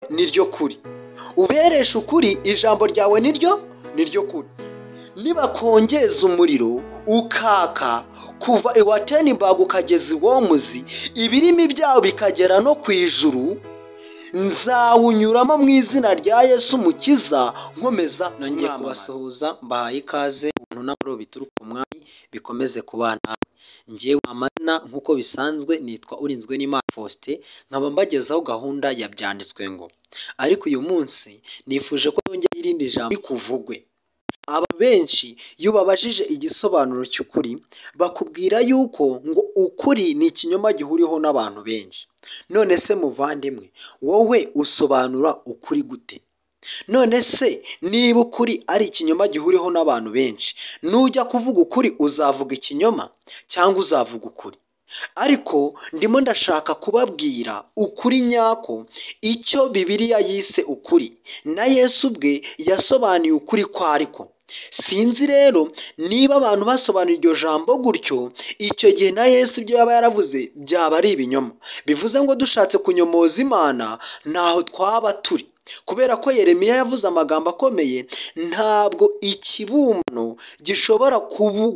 niryo kuri, ubereshe ukuri, ijambo ryawe niryo kuri. Nibakongeza umuriro ukaka kuva i Wittenberg ukageza i Worms, ibirimi byabo bikagera no ku ijuru, nzawunyuramo mu izina rya Yesu Umukiza, nkomeza Nongeye kubasuhuza, mbahaye ikaze. Ubuntu n'amahoro bituruka ku Mwami bikomeze kubana namwe. Njyewe amazina nk'uko bisanzwe nitwa Urinzwe n'Imana Faustin, nkaba mbagezaho gahunda ya Byanditswe ngo. Ariko uyu munsi nifuje ko nongera irindi jambo kuvugwe. Aba benshi iyo babajije igisobanuro cy'ukuri bakubwira yuko ngo ukuri ni ikinyoma gihuriweho n'abantu benshi. None se muvandimwe, wowe usobanura ukuri gute? None se niba ukuri ari ikinyoma gihuriweho n'abantu benshi, nujya kuvuga ukuri uzavuga ikinyoma cyangwa uzavuga ukuri? Ariko ndimo ndashaka kubabwira ukuri nyako, icyo Bibiliya yise ukuri, na Yesu ubwe yasobanuye ukuri ko ariko. Sinzi rero niba abantu basobanura iryo jambo gutyo, icyo gihe na Yesu ibyo yaba yaravuze byaba ari ibinyoma. Bivuze ngo dushatse kunyomoza Imana ntaho twaba turi. Kubera ko Yeremiya yavuze amagambo akomeye, ntabwo ikibumbano gishobora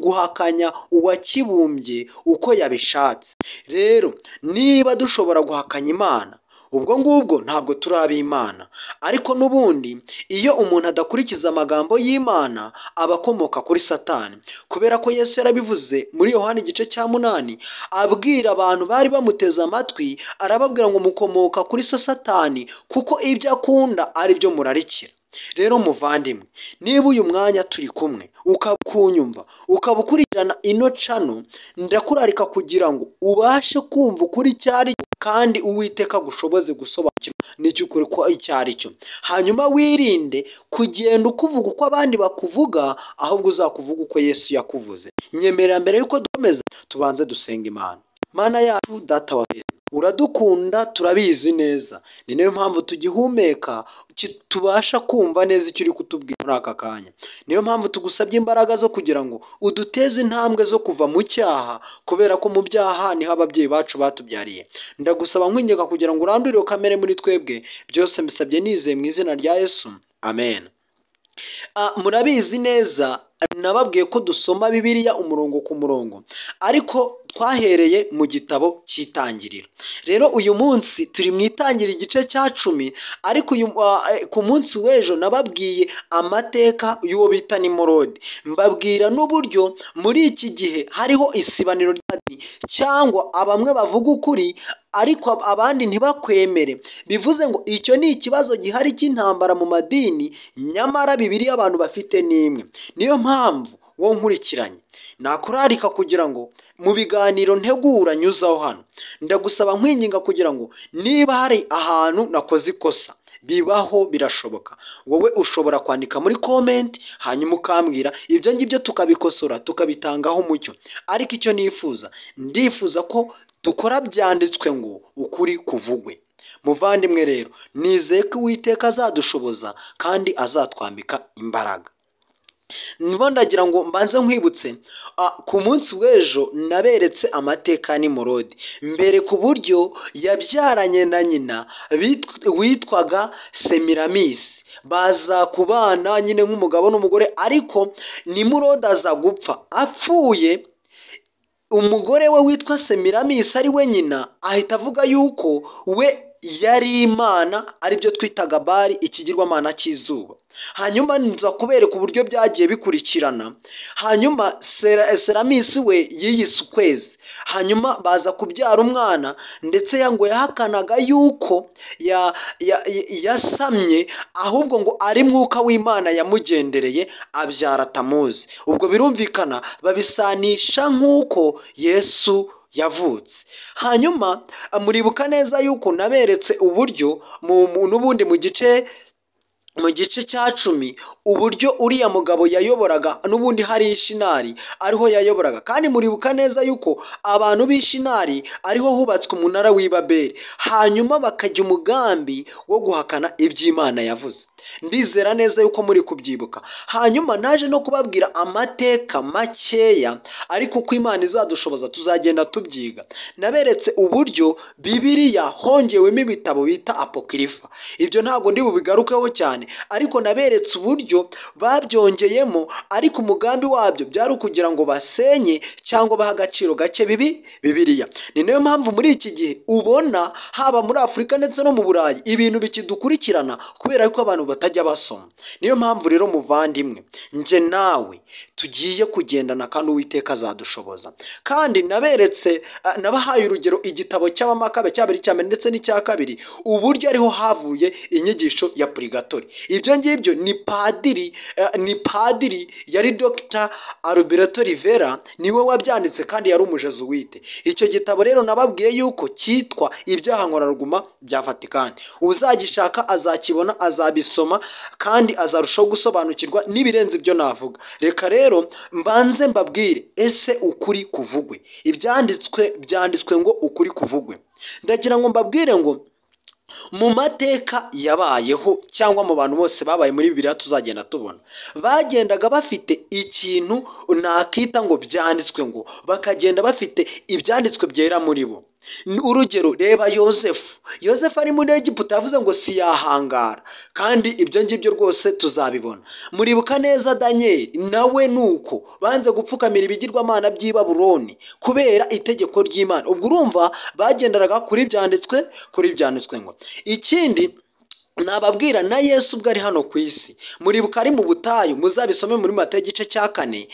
guhakanya uwakibumbye uko yabishatse. Rero niba dushobora guhakanya Imana, ubwo ngubwo ntabwo turi ab'Imana. Ariko n'ubundi iyo umuntu adakurikiza amagambo y'Imana aba akomoka kuri Satani. Kubera ko Yesu yarabivuze muri Yohana igice cya 8, abwira abantu bari bamuteze amatwi, arababwira ngo mukomoka kuri so Satani, kuko ibyo akunda ari byo murarikira. Rero muvandimwe, niba uyu mwanya turi kumwe ukaba ukunyumva, ukaba ukurikirana ino cano, ndakurarika kugira ngo ubashe kumva ukuri icyo ari cyo, kandi Uwiteka agushoboze gusobanukirwa n'icyo ukuri ko icyo ari cyo. Hanyuma wirinde kugenda ukuvuga uko abandi bakuvuga, ahubwo uzakuvuga uko Yesu yakuvuze. Nyemerera mbere yuko dukomeza tubanze dusenga Imana. Mana yacu, Data wa twese, uradukunda turabizi neza, ni nayo mpamvu tugihumeka tubasha kumva neza icyo uri kutubwira muri aka kanya. Niyo mpamvu tugusabye imbaraga zo kugira ngo uduteze intambwe zo kuva mu cyaha, kubera ko mu byaha niho ababyeyi bacu batubyariye. Ndagusaba nkwinginga kugira ngo urandure iyo kamere muri twebwe, byose mbisabye nizeye mu izina rya Yesu, amen. Murabizi neza nababwiye ko dusoma Bibiliya umurongo ku murongo, ariko twahereye mu gitabo cy'Itangiriro. Rero uyu munsi turi mu Itangiriro igice cya 10, ariko ku munsi w'ejo nababwiye amateka y'uwo bita Nimurodi, mbabwira n'uburyo muri iki gihe hariho isibaniro ry'amadini, cyangwa abamwe bavuga ukuri ariko abandi ntibakwemere. Bivuze ngo icyo ni ikibazo gihari cy'intambara mu madini, nyamara Bibiliya abantu bafite ni imwe. Niyo mpamvu wo nkurikiranye nakurarika kugira ngo mu biganiro ntegura nyuzaho hano, ndagusaba nkwinginga kugira ngo niba hari ahantu nakoze ikosa, bibaho birashoboka, wowe ushobora kwandika muri comment hanyuma ukambwira, ibyo ngibyo tukabikosora tukabitangaho umucyo. Ariko icyo nifuza, ndifuza ko dukora Byanditswe ngo ukuri kuvugwe. Muvandimwe rero, nizeye ko Uwiteka azadushoboza kandi azatwambika imbaraga. Niba ndagira ngo mbanze nkwibutse, ku munsi w'ejo naberetse amateka ya Nimurodi, mbere ku buryo yabyaranye na nyina witwaga Semiramisi, baza kubana nyine nk'umugabo n'umugore, ariko Nimurodi aza gupfa. Apfuye, umugore we witwa Semiramisi ari we nyina ahita avuga yuko we yari Imana, aribyo twitaga Bali, ikigirwamana cy'izuba. Hanyuma nza kubereka uburyo byagiye bikurikirana. Hanyuma Seramisi we yiyise ukwezi, hanyuma baza kubyara umwana, ndetse ngo yahakanaga yuko yasamye, ahubwo ngo ari mwuka w'Imana yamugendereye abyara Tamuzi. Ubwo birumvikana babisanisha nk'uko Yesu yavutse. Hanyuma muribuka neza yuko naberetse uburyo n'ubundi mu gice mu gice cya 10 uburyo uriya mugabo yayoboraga, n'ubundi hari Ishinari ariho yayoboraga. Kandi muribuka neza yuko abantu b'Ishinari ariho hubatswe umunara w'i Babeli, hanyuma bakajya umugambi wo guhakana iby'Imana yavuze. Ndizera neza yuko muri kubyibuka. Hanyuma naje no kubabwira amateka makeya, ariko uko Imana izadushoboza tuzagenda tubyiga. Naberetse uburyo Bibiliya hongewemo ibitabo bita apokirifa. Ibyo ntabwo ndi bubigarukeho cyane, ariko naberetse uburyo babyongeyemo, ariko umugambi wabyo byari ukugira ngo basenye cyangwa bahe agaciro gake Bibiliya. Ni nayo mpamvu muri iki gihe ubona haba muri Afurika ndetse no mu Burayi ibintu bikidukurikirana, kubera ko abantu batajya basoma. Niyo mpamvu rero muvandimwe, nje nawe tugiye kugendana kandi Uwiteka azadushoboza. Kandi naberetse, nabahaye urugero igitabo cy'Abamakabe cya mbere, cya mbere ndetse n'icya kabiri, uburyo ariho havuye inyigisho ya purigatori. Ibyo ngibyo ni padiri yari Dr. Alberto Rivera, niwe wabyanditse kandi yari umujezuwite. Icyo gitabo rero nababwiye yuko cyitwa Ibyaha Nkoraruguma bya Vatikani. Uzagishaka azakibona, azabisoma kandi azarushaho gusobanukirwa n'ibirenze ibyo navuga. Reka rero mbanze mbabwire, ese ukuri kuvugwe? Ibyanditswe byanditswe ngo ukuri kuvugwe. Ndagira ngo mbabwire ngo mu mateka yabayeho cyangwa mu bantu bose babaye muri Bibiliya tuzagenda tubona, bagendaga bafite ikintu nakita ngo byanditswe ngo, bakagenda bafite ibyanditswe byera muri bo. Urugero reba Yosefu. Yosefu ari muri Egiputa yavuze ngo siyahangara, kandi ibyo ngibyo rwose tuzabibona. Muribuka neza Daniel nawe nuko banze gupfukamira ibigirwamana by'i Babuloni kubera itegeko ry'Imana. Ubwo urumva bagenderaga kuri byanditswe ngo. Ikindi nababwira, na Yesu ubwo ari hano ku isi, muribuka ari mu butayu, muzabisome muri Matayo igice cya 4,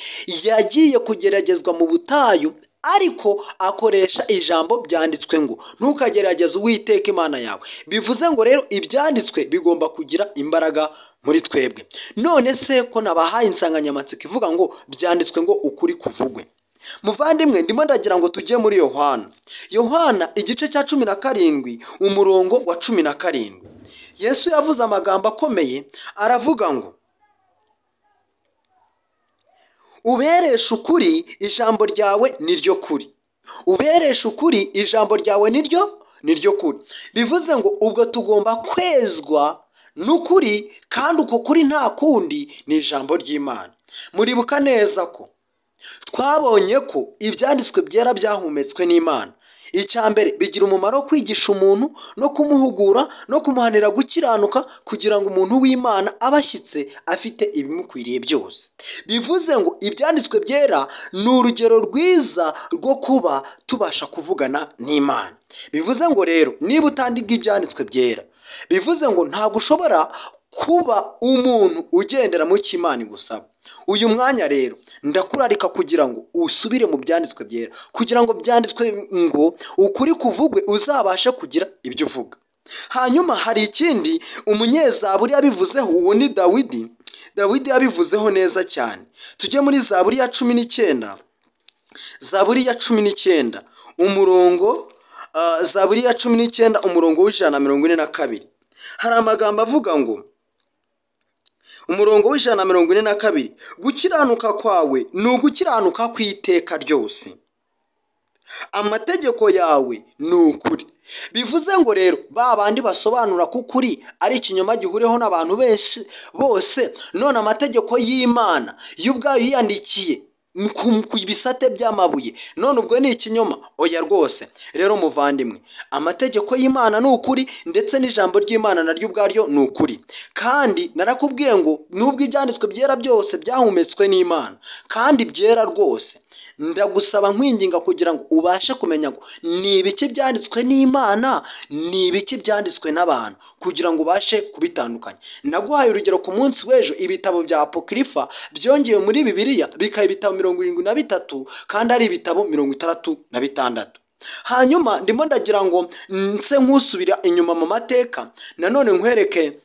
yagiye kugeragezwa mu butayu, ariko akoresha ijambo byanditswe ngo ntukagerageze Uwiteka Imana yawe. Bivuze ngo rero ibyanditswe bigomba kugira imbaraga muri twebwe. None se ko nabahaye insanganyamatsiko ivuga ngo byanditswe ngo ukuri kuvugwe, muvandimwe ndimo ndagira ngo tujye muri Yohana. Yohana igice cya 17 umurongo wa 17. Yesu yavuze amagambo akomeye, aravuga ngo uberesha ukuri ijambo ryawe niryo kuri. Uberesha ukuri ijambo ryawe niryo kuri. Bivuze ngo ubwo tugomba kwezwa n'ukuri, kandi uko kuri nta kundi ni ijambo ry'Imana. Muribuka neza ko twabonye ko ibyanditswe byera byahumetswe n'Imana. Icya mbere bigira umumaro wo kwigisha umuntu no kumuhugura no kumuhanira gukiranuka, kugira ngo umuntu w'Imana abashyitse afite ibimukwiriye byose. Bivuze ngo ibyanditswe byera ni urugero rwiza rwo kuba tubasha kuvugana n'Imana. Bivuze ngo rero niba utandika ibyanditswe byera, bivuze ngo ntabwo ushobora kuba umuntu ugendera mu cyo Imana igusaba. Uyu mwanya rero ndakurarika kugira ngo usubire mu byanditswe byera, kugira ngo byanditswe ngo ukuri kuvugwe uzabashe kugira ibyo uvuga. Hanyuma hari ikindi umunyezaburi yabivuzeho, uwo ni Dawidi. Dawidi yabivuzeho neza cyane. Tujye muri Zaburi ya 19, Zaburi ya 19 umurongo, Zaburi ya 19 umurongo w'142. Hari amagambo avuga ngo umurongo w'142, gukiranuka kwawe ni ugukiranuka kw'iteka ryose, amategeko yawe ni ukuri. Bivuze ngo rero ba bandi basobanura ko ukuri ari ikinyoma gihuriyeho n'abantu benshi bose, none amategeko y'Imana yo ubwayo yiyandikiye ku bisate by'amabuye, none ubwo ni ikinyoma? Oya rwose. Rero muvandimwe, amategeko y'Imana ni ukuri, ndetse n'ijambo ry'Imana naryo ubwaryo ni ukuri. Kandi narakubwiye ngo nubwo ibyanditswe byera byose byahumetswe n'Imana kandi byera rwose, ndagusaba nkwinginga kugira ngo ubashe kumenya ngo ni ibiki byanditswe n'Imana, ni ibiki byanditswe n'abantu, kugira ngo ubashe kubitandukanya. Naguhaye urugero ku munsi w'ejo, ibitabo bya apokirifa byongewe muri Bibiliya bikaba ibitabo 73 kandi ari ibitabo 66. Hanyuma ndimo ndagira ngo nse nkusubira inyuma mu mateka, nanone nkwereke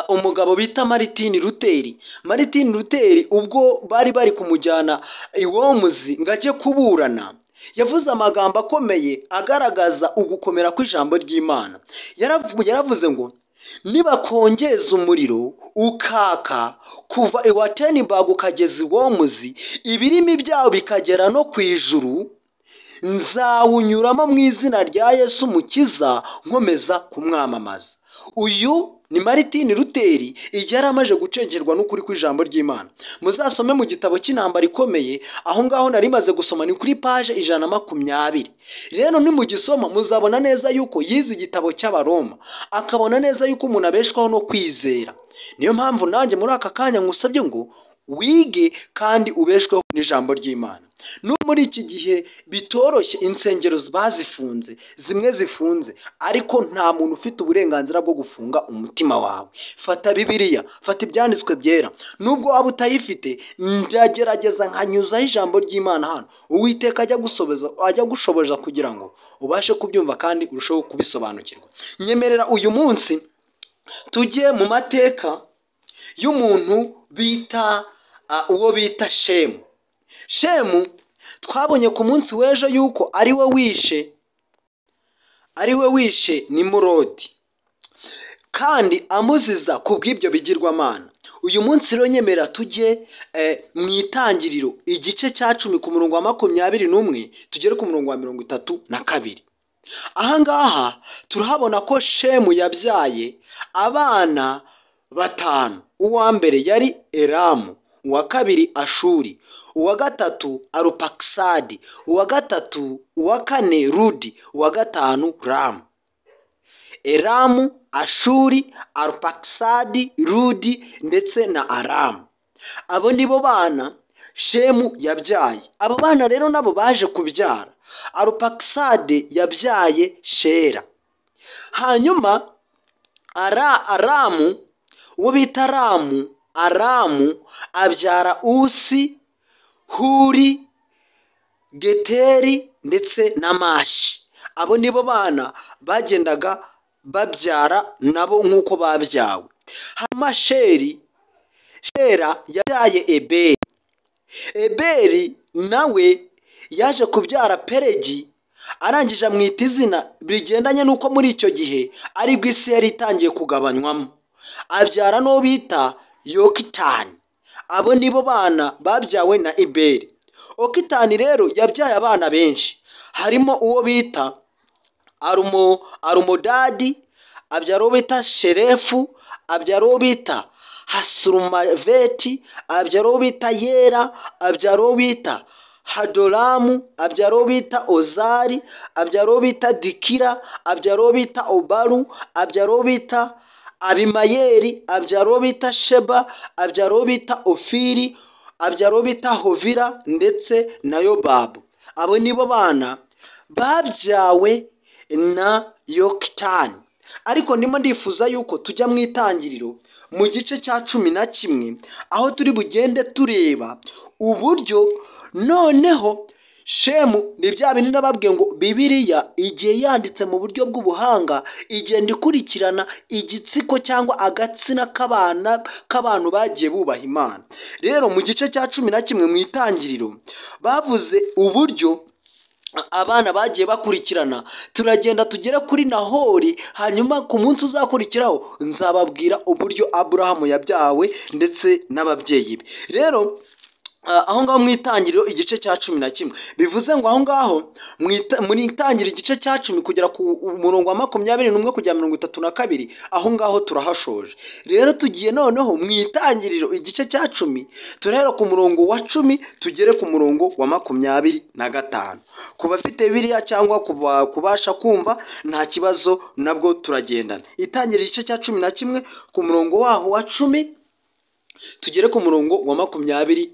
umugabo bita Martin Luther. Martin Luther ubwo bari kumujyana i Worms ngo ajye kuburana, yavuze amagambo akomeye agaragaza ugukomera kw'ijambo ry'Imana. Yaravuze ngo Nibakongeza umuriro ukaka kuva i Wittenberg ukageza i Worms, ibirimi byawo bikagera no ku ijuru, nzawunyuramo mu izina rya Yesu Umukiza, nkomeza kumwamamaza. Uyu ni Martin Luther igihe yari amaze gucengerwa n'ukuri kw'ijambo ry'Imana. Muzasome mu gitabo cy'intambara ikomeye, aho ngaho nari maze gusoma ni kuri paje 120. Rero nimugisoma muzabona neza yuko yize igitabo cy'Abaroma, akabona neza yuko umuntu abeshwaho no kwizera. Niyo mpamvu nanjye muri aka kanya ngusabye ngo wige kandi ubeshweho n'ijambo ry'Imana. No muri iki gihe bitoroshye, insengero bazifunze, zimwe zifunze, ariko nta muntu ufite uburenganzira bwo gufunga umutima wawe. Fata Bibiliya, fata ibyanditswe byera, nubwo waba utayifite, ndagerageza nkanyuzaho ijambo ry'Imana hano. Uwiteka ajya gushoboza kugira ngo ubashe kubyumva kandi urusheho kubisobanukirwa. Nyemerera uyu munsi tujye mu mateka y'umuntu bita uwo bita Shemu. Shemu twabonye ku munsi w'ejo yuko ari we wishe Nimurodi, kandi amuziza ku bw'ibyo bigirwamana. Uyu munsi rero nyemera tujye mu itangiriro igice cya 10 ku murongo wa 21 tugere ku murongo wa 32. Aha ngaha turahabona ko Shemu yabyaye abana 5. Uwa mbere yari Elamu, uwa kabiri Ashuri, uwa gatatu Arupakisadi, uwa kane Rudi, uwa gatanu Ramu. Elamu, Ashuri, Arupakisadi, Rudi ndetse na Aramu. Abo nibo bana Shemu yabyaye. Abo bana rero nabo baje kubyara. Arupakisadi yabyaye Shera. Hanyuma Aramu, uwo bita Ramu, Aramu abyara Usi, Huri, Geteri ndetse na Mashi. Abo nibo bana bagendaga babyara nabo nk'uko babyawe. Hanyuma Shera yabyaye Eberi. Eberi nawe yaje kubyara Peregi, arangije amwita izina bigendanye n'uko muri icyo gihe aribwo isi yari itangiye kugabanywamo. Abyara n'uwo bita Yokitani. Abo nibo bana babyawe na Eberi. Okitani rero yabyaye abana benshi, harimo uwo bita Arumodadi, abyara uwo bita Sherefu, abyara uwo bita Hasurumaveti, abyara uwo bita Yera, abyara uwo bita Hadoramu, abyara uwo bita Ozari, abyara uwo bita Dikira, abyara uwo bita Obaru, abyara uwo bita Abimayeri, abyara uwo bita Sheba, abyara uwo bita Ofiri, abyara uwo bita Hovira ndetse na Yobabu. Abo nibo bana babyawe na Yokitani. Ariko ndimo ndifuza yuko tujya mu itangiriro mu gice cya 11, aho turi bugende tureba uburyo noneho Shemu ni bya bindi nababwiye ngo Bibiliya igihe yanditse mu buryo bw'ubuhanga igenda ikurikirana igitsiko cyangwa agatsina k'abana k'abantu bagiye bubaha Imana. Rero mu gice cya 11 mu itangiriro bavuze uburyo abana bagiye bakurikirana. Turagenda tugere kuri Nahori, hanyuma ku munsi uzakurikiraho nzababwira uburyo Aburahamu yabyawe ndetse n'ababyeyi be. Rero aho ngaho mu itangiriro igice cya 11, bivuze ngo aho ngaho mu itangiriro igice cya 10 kugera ku murongo wa 21 kugera 32, aho ngaho turahashoje. Rero tugiye noneho mu itangiriro igice cya 10, turahera ku murongo wa 10 tugere ku murongo wa 25. Ku bafite Bibiliya cyangwa kubasha kumva nta kibazo, nabwo turagendana. Itangiriro igice cya 11 ku murongo waho wa 10 tugere ku murongo wa 25.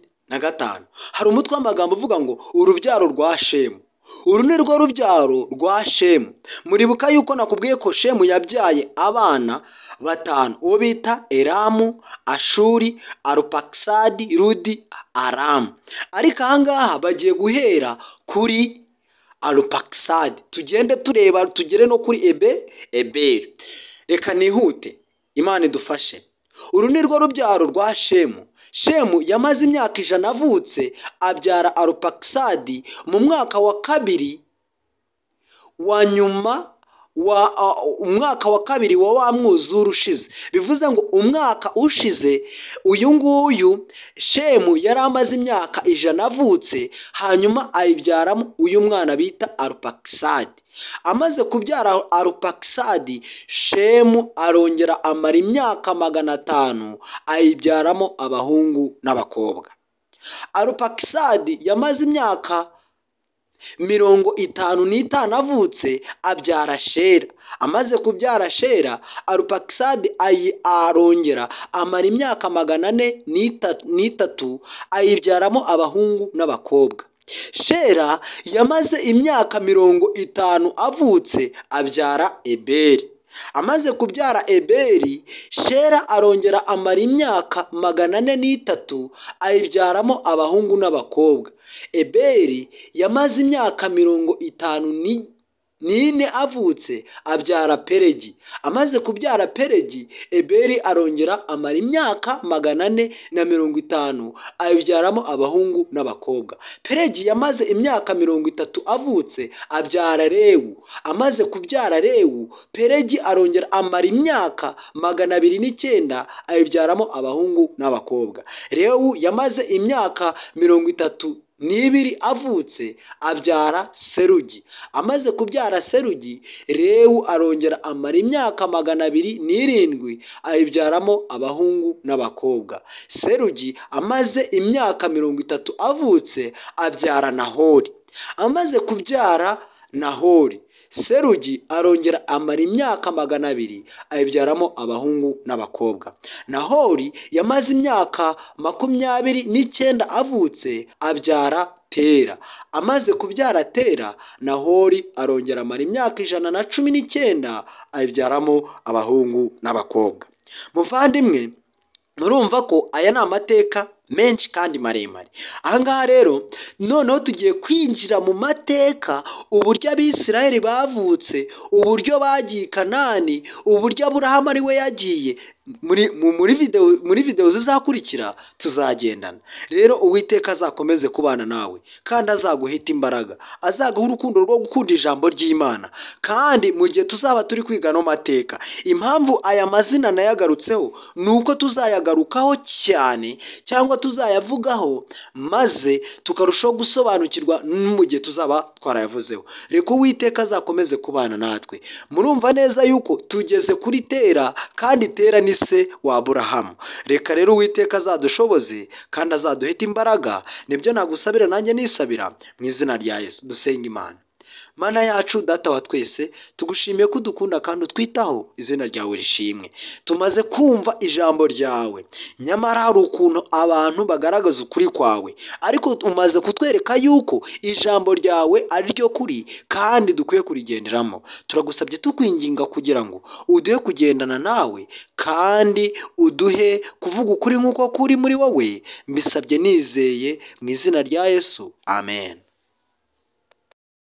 Hari umutwe w'amagambo uvuga ngo urubyaro rwa Shemu. Uru ni rwo rubyaro rwa Shemu. Muribuka yuko nakubwiye ko Shemu yabyaye abana 5, uwo bita Elamu, Ashuri, Arupakisadi, Rudi, Aramu. Ariko aha ngaha bagiye guhera kuri Arupakisadi, tugende tureba tugere no kuri Eberi. Reka nihute, Imana idufashe. Uru ni rwo rubyaro rwa Shemu. Shemu yamaze imyaka 100 avutse, abyara Arupakisadi mu mwaka wa 2 wa nyuma wa umwaka wa kabiri wa mwuzure ushize. Bivuze ngo umwaka ushize uyu nguyu Shemu yari amaze imyaka 100 avutse, hanyuma ayibyaramo uyu mwana bita Arupakisadi. Amaze kubyara Arupakisadi, Shemu arongera amara imyaka 500 ayibyaramo abahungu n'abakobwa. Arupakisadi yamaze imyaka 55 avutse abyara Shera. Amaze kubyara Shera, Arupakisadi arongera amara imyaka 403 ayibyaramo abahungu n'abakobwa. Shera yamaze imyaka 50 avutse abyara Eberi. Amaze kubyara Eberi, Shera arongera amara imyaka 403 ayibyaramo abahungu n'abakobwa. Eberi yamaze imyaka 54 avutse abyara Peregi. Amaze kubyara Peregi, Eberi arongera amara imyaka 450 ayibyaramo abahungu n'abakobwa. Peregi yamaze imyaka 30 avutse abyara Rewu. Amaze kubyara Rewu, Peregi arongera amara imyaka 209 ayibyaramo abahungu n'abakobwa. Rewu yamaze imyaka 32 avutse abyara Serugi. Amaze kubyara Serugi, Rewu arongera amara imyaka 207 ayibyaramo abahungu n'abakobwa. Serugi amaze imyaka 30 avutse abyara Nahori. Amaze kubyara Nahori, Serugi arongera amara imyaka 200 ayibyaramo abahungu n'abakobwa. Nahori yamaze imyaka 29 avutse abyara Tera. Amaze kubyara Tera, Nahori arongera amara imyaka 119 ayibyaramo abahungu n'abakobwa. Muvandimwe, murumva ko aya ni amateka menshi kandi maremare. Ahangaha rero noneho tugiye kwinjira mu mateka, uburyo Abisirayeli bavutse, uburyo bagiye Kanani, uburyo Aburahamu ari we yagiye. Muri video zizakurikira tuzagendana. Rero Uwiteka azakomeze kubana nawe, kandi azaguhita imbaraga, azaguha urukundo rwo gukunda ijambo ry'Imana. Kandi mu gihe tuzaba turi kwiga no mateka, impamvu aya mazina nayagarutseho ni uko tuzayagarukaho cyane cyangwa tuzayavugaho, maze tukarushaho gusobanukirwa mu gihe tuzaba twarayavuzeho. Reka Uwiteka azakomeze kubana natwe. Murumva neza yuko tugeze kuri Tera, kandi Tera ni se wa Aburahamu. Reka rero Uwiteka azadushoboze kandi azaduhita imbaraga. Nibyo nagusabira nanjye nisabira mu izina rya Yesu. Dusenga Imana. Mana yacu, Data wa twese, tugushimiye ko udukunda kandi utwitaho, izina ryawe rishimwe. Tumaze kumva ijambo ryawe, nyamara hari ukuntu abantu bagaragaza ukuri kwawe, ariko umaze kutwereka yuko ijambo ryawe ari ryo kuri kandi dukwiye kurigenderamo. Turagusabye tukwinginga kugira ngo uduhe kugendana nawe, kandi uduhe kuvuga ukuri nk'uko kuri muri wowe. Mbisabye nizeye mu izina rya Yesu, amen.